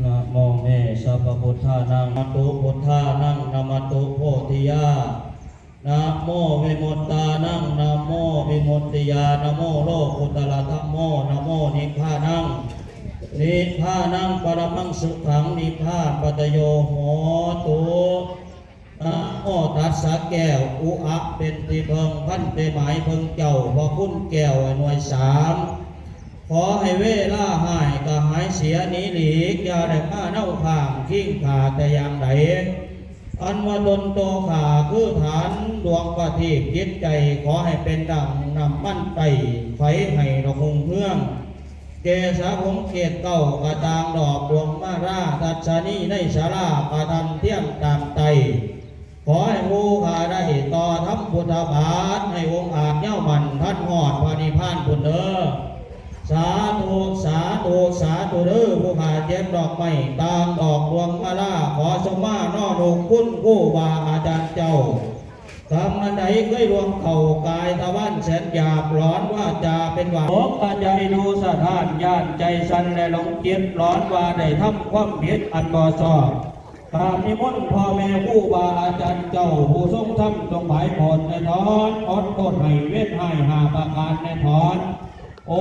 ນະໂມເມ ສັບພະພຸດທານັງ ນະໂມຕຸ ພຸດທານັງ ນະໂມຕຸ ໂພທິຍາ ນະໂມວິມຸດຕານັງ ນະໂມວິມຸດຕິຍາ ນະໂມໂລກຸດຕະລະທຳໂມ ນະໂມນິບພານັງ ນິບພານັງປະລະມັງສຸຂັງ ນິບພານປັດຕະໂຍໂຫຕຸ. ນະໂມຕັດສະແກ້ວ ອຸອະເປັນທີ່ເພິ່ງ ພັນເຕໝາຍເພິ່ງເຈົ້າ ພະຄຸນແກ້ວໜ່ວຍສາມ ຂໍໃຫ້ເວລາຮ້າຍກະຫາຍເສຍໜີຫຼີກ ຢ່າໄດ້ມາເນົາຂ້າງຄີງຂ້າແຕ່ຢ່າງໃດ ອັນວ່າຕົນໂຕຂ້າຄືຖານດວງປະທີບຈິດໃຈ ຂໍໃຫ້ເປັນດັ່ງນ້ຳມັນໄຕ້ໄຟໃຫ້ລຸ່ງເຮືອງ ເກສາວົງເຂດເກົ້າ ກະຕ່າງດອກດວງມາລາ ທັດສະນີໃນສາລາ ກະທັນທຽງຕາມໄຕ ຂໍໃຫ້ໝູ່ຂ້າໄດ້ຕໍ່ທຳພຸດທະບາດ ໃຫ້ອົງອາດຍາວໝັ້ນ ທັນຮອດພະນິບພານພຸ້ນເດີ. ສາທຸ ສາທຸ ສາທຸເດີ ຜູ້ຂ້າເຈັບດອກໄມ້ ຕ່າງດອກດວງມາລາ ຂໍສົມມານໍນົກຄຸນຄູບາອາຈານເຈົ້າ ກຳອັນໃດເຄີຍລ່ວງເຂົ້າກາຍທະວານແສນຫຍາບ ຫຼອນວາຈາເປັນຫວານ ຕົກກະໃຈດູສະທ້ານ ຢ້ານໃຈສັ່ນ ແລະຫຼົງຈິດ ຫຼອນວ່າໄດ້ທຳຄວາມຜິດອັນບໍ່ຊອບ ກາບນິມົນພໍ່ແມ່ຄູບາອາຈານເຈົ້າ ຜູ້ຊົງທຳຊົງບາຍ ໂປດແນ່ຖອນ ອອນໂທດໃຫ້ເວນຮ້າຍຫ້າປະການແນ່ຖອນ. ໂອ